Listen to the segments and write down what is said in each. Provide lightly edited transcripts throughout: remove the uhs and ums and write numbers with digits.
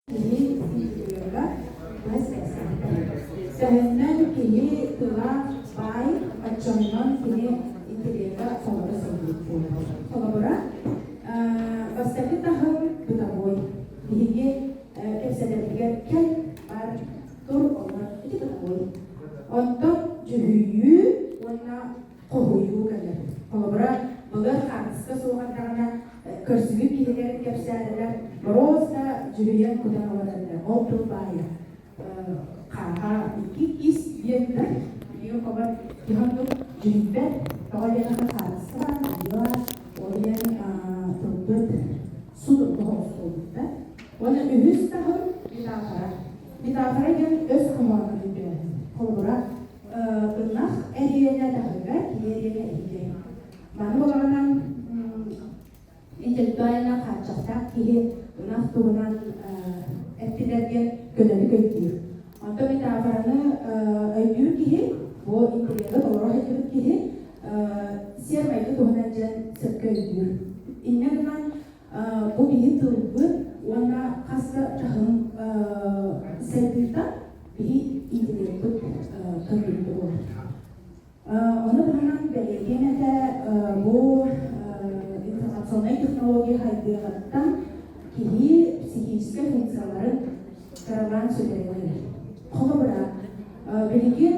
Киһи интеллега быһа сибээстээхтэр. Төһөннөн киһи тыла баай, оччоннон кини интеллега толору сылдьыбыт буолар. Холобура, бастакы таһым бытовой. Биһиги кэпсэтэрбитигэр кэл, бар, тур, олор ити бытовой. Онтон дьүһүйүү уонна хоһуйуу кэлэр. Холобура, былыр хаартыска суох эрдэҕинэ көрсүбүт киһилэрин кэпсээтилэр, боруоста дьүһүйэн кутан олороллор. Ол тыл баайа хааха икки ис диэннэр билигин хобор киһи оннук дьүһүйбэт, тоҕо диэтэххэ хаартыска баар, видео баар, ол диэн тылбыт судургу соҕус буолбуттар. Уонна үһүс таһым метафора. Метафора диэн өс хоһооно өйдөөһүн. Холобура, ынах эриэнэ таһыгар, киһи эриэнэ иһигэр. Маны булаҕынан интеллектуально хааччахтаах киһи ынах туһунан эттилэр диэн көнөнүк өйдүүр. Онтон метафораны өйдүүр киһи, бу интеллеги толоро сылдьыбыт киһи сиэр-майгы туһунан дьэн сөпкө өйдүүр. Инньэ гынан бу биһи тылбыт уонна хас да таһым сайдыыта биһи интеллекпыт көрдөрүүтэ буолар. Ону таһынан бэлиэтиэм этэ бу информационнай технология хайдыаҕыттан киһи психическэй функцияларын кыралаан сүтэрэн эрэр. Холобура, билигин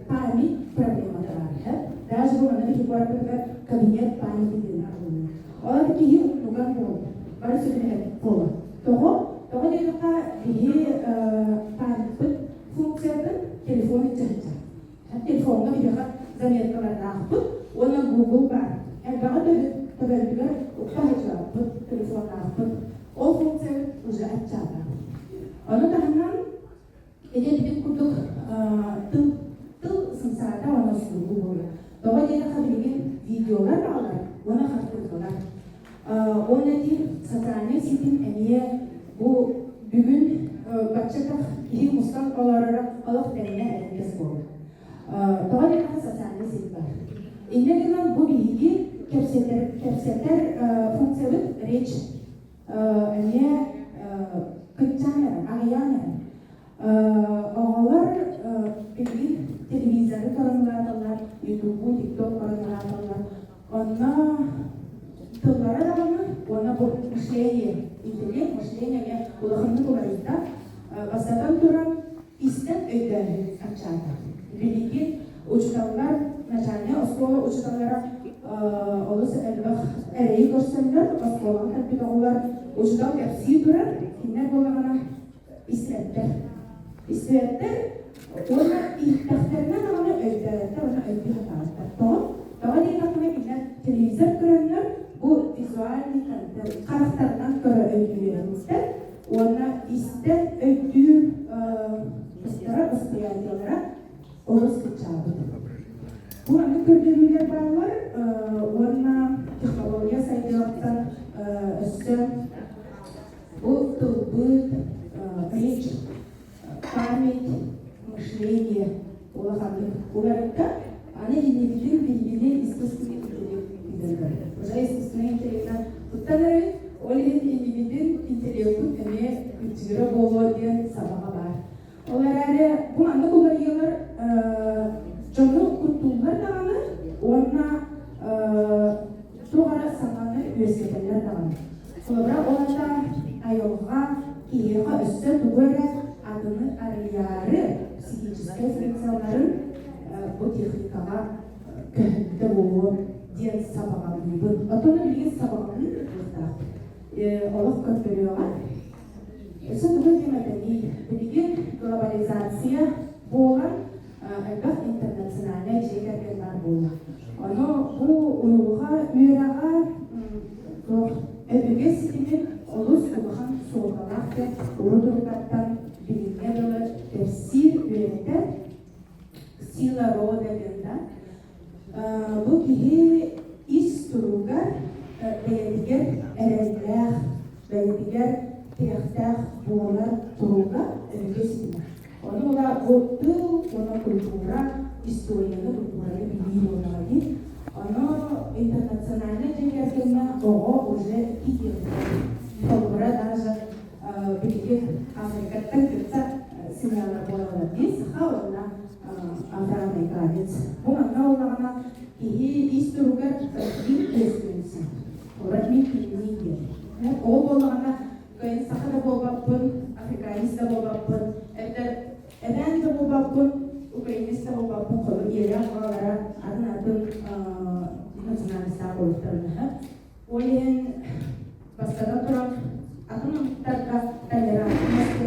память проблемата баар. Даже бу манна биһиги куораппытыгар кабинет памяти диэн арылынна. Ол киһи умнуган буолла, бары сөбүлэһэр буолла. Тоҕо? Тоҕо диэтэххэ, биһи памятпыт функциятын телефон илдьэ Телефоҥҥа биһиэхэ заметкалардаахпыт уонна Google баар. Элбэҕи төбөбүтүгэр укта сылдьыбаппыт, телефоннаахпыт. Ол функциябыт уже аччаата. Ону таһынан ити эппит курдук тыл тыл сымсаата уонна судургу буолла. Тоҕо диэтэххэ билигин видеолар бааллар уонна хартыыналар. Уонна ити социальнай ситим эмиэ бу бүгүн баччатах киһи мустан олороро олох тэҥҥэ эрэккэс буолла. Тоҕо диэтэххэ социальнай сеть бар. Инньэ гынан бу биһиги кэпсэтэр, кэпсэтэр функциябыт речь эмиэ кыччаан эрэр, аҕыйаан эрэр. Оҕолор билигин телевизоры көрөн улааталлар, ютубу, тикток көрөн улааталлар. Онно тыллара даҕаны уонна бу мышление, интеллект, мышление эмиэ улаханнык уларыйда. Бастатан туран, истэн өйдөөһүн аччаата. Билигин учууталлар, начальнай оскуола учууталлара олус элбэх эрэйи көрсөллөр, оскуолаҕа кэлбит оҕолор учуутал кэпсии турар, кинилэр буоллаҕына истибэттэр. Истибэттэр уонна иһиттэхтэринэ даҕаны өйдөөбөттөр уонна өйдүү сатаабаттар. Тоҕо? Тоҕо диэтэххинэ кинилэр телевизор көрөннөр бу визуальный контент харахтарынан көрө өйдүүрүөхтэр уонна истэн өйдүүр быстара восприятиелара олус кыччаабыт. Бу маннык көрдөрүүлэр бааллар уонна технология сайдыаҕыттан өссө Бу тылбыт речь, память, мышление улаханнык уларытта. Аны инникитин биһигини искусственный интеллект билэллэр. Уже искусственный интеллектнан туттан эрэ, ол иһин инникитин интеллекпут эмиэ кыччыыра буолуо диэн сабаҕа баар. Ол эрээри бу маннык уларыйыылар дьону куттууллар даҕаны уонна туох эрэ саҥаны үөскэтэллэр даҕаны. Холобура, ол аата айылҕа киһиэхэ өссө тугу эрэ атыны арыйаары психическэй функцияларын бу техникаҕа көһүттэ буолуо диэн сабаҕалыыбын. Оттон билигин сабаҕалыыр кыахтаах. Олох көрдөрүөҕэ. Өссө тугу этиэм этэний? Билигин глобализация буолан, элбэх интернациональнай дьиэ кэргэн баар буолла. Ону бу уйулҕа үөрэҕэ туох өбүгэ ситимин олус улахан суолталаах диэн урут-уруккаттан билиҥҥэ дылы кэпсиир үөрэтэр сила рода диэн да. Бу киһи ис туругар бэйэтигэр эрэллээх, бэйэтигэр тирэхтээх буолар туруга өбүгэ ситимэ. Ону ыла бу тыл уонна культура, историяны, культураны билии буоллаҕа дии. Ону интернациональнай дьиэ кэргэҥҥэ оҕо уже киирэр. Холобура даже Африкаттан кытта семьялар буолаллар дии, саха уонна афроамериканец. Бу манна буоллаҕына киһи ис туругар биир үөскүөнсэ. Олор мин кимний диэн. Ол буоллаҕына кыайан саха да буолбаппын, африканец да буолбаппын, эбэтэр эбээн да буолбаппын, украинец да буолбаппын, холу ийэлээх аҕалара атын-атын национальностаах буолуохтарын Ол иһин бастатан туран атын омуктарга толерантность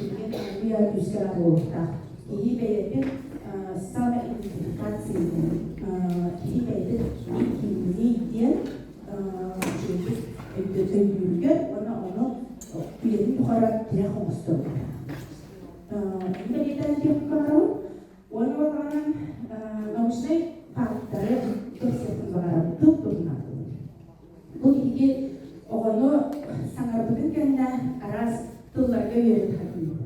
билигин аныгы күүскэ буолуохтаах. Киһи бэйэтин самоидентификация киһи бэйэтин кимний диэн үчүгэйдик өйдүүрүгэр уонна ону үйэтин тухары тирэх оҥосторугар. Бэлиэтээн диэххэ баҕарабын. Уонна улахан научнай факторы кэпсиэхпин баҕарабын, тыл туһунан. Бу биһиги оҕону саҥарбытын кэннэ араас тылларга үөрэтэ сатыыбыт.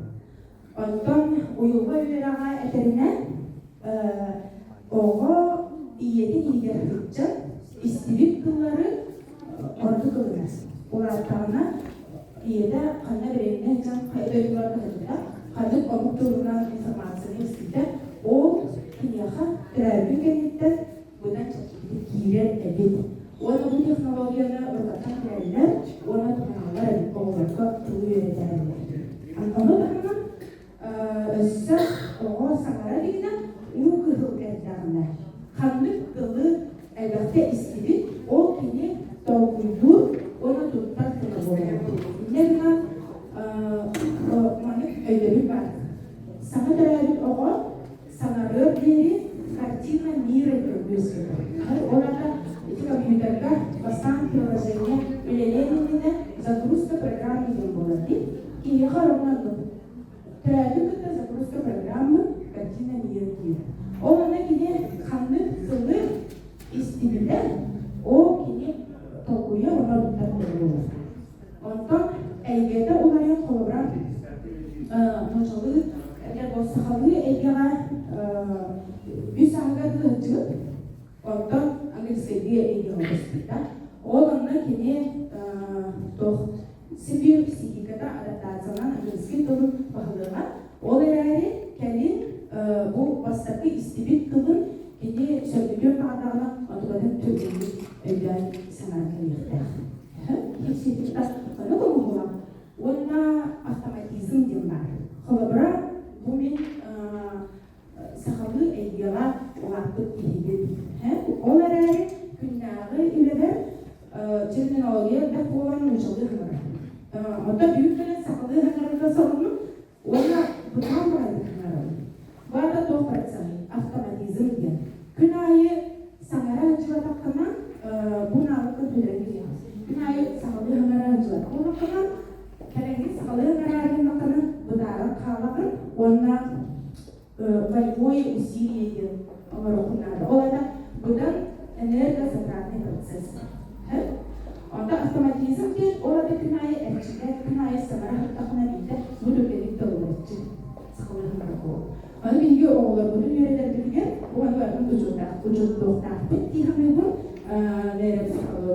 Онтон уйулҕа үөрэҕэ этэринэн, оҕо ийэтин иһигэр сылдьан истибит тыллары ордук ылынар. Улааттаҕына ийэтэ ханна бэрэбинэ сылдьан хайа дойдуларга сылдьыбыта, ханнык омук тылынан информацияны истибитэ, ол киниэхэ төрөөбүтүн кэнниттэн быдан чэпчэкитик киирэр эбит. Уонна бу технологияны уруккаттан билэллэр уонна туһаналлар эбит оҕолорго тылы үөрэтэрэллэр. Ону таһынан өссө оҕо саҥара илигинэ уу кыһыл эрдэҕинэ ханнык тылы элбэхтэ истибит, ол кини толкуйдуур уонна туттар тыла буолар. Инньэ гынан маннык өйдөбүл баар. Саҥа төрөөбүт оҕо саҥарыар диэри картина мира диэн үөскэтэр. Ол аата ити компьютерга бастаан приложение үлэлиэн иннинэ загрузка программы диэн буолар дии. Киһиэхэ ровно оннук. Төрөөтүн кытта загрузка программы картина мира диир. Ол онно кини ханнык тылы истибитэ, ол кини толкуйа уонна туттар буолар. Онтон эйгэтэ уларыйан холобура нууччалыы эбэтэр сахалыы эйгэҕэ үс аһыгар кыһыччыбыт, онтон английскайдыы эйгэҕэ көспүт да. Ол онно кини туох Сибиир психиката адаптациялаан английский тылын баһылыаҕа. Ол эрээри кэлин бу бастакы истибит тылын кини сөргүтүөн баҕардаҕына онтукатын түргэнник өйдөөн саҥаран кэлиэхтээх. Ону оҥоһула. Уонна автоматизм диэн баар. Холобура, бу мин сахалыы эйгэҕэ улааппыт киһибин. Ол эрээри күннээҕи үлэбэр терминология элбэх буолан нууччалыы саҥарар. Оттон бүгүн кэлэн сахалыы саҥарарга соруннум уонна бытаан баҕайытык саҥарабын. Бу аата туох процеһый? Автоматизм диэн. Күн аайы саҥара сылдьыбатаххына, бу наалыкка түһэрэн киһиэхэ. Күн аайы сахалыы саҥара сылдьыбатах буоллаххына, кэлэҥҥин сахалыы саҥараары гыннаххына, бытааран хаалаҕын уонна волевое усилие диэн оҥоруоххун наада. Ол аата быдан энергозатратный процесс. Онто автоматизм диэн ол аата күн аайы эрчиллэр, күн аайы саҥара сырыттаххына биирдэ бу түргэнник тылларыччы сахалыы саҥара буолар. Аны биһиги оҕолорбутун үөрэтэрбитигэр бу маны барытын учуоттаах учуоттуохтаахпыт дии саныыбын. Нейропсихология.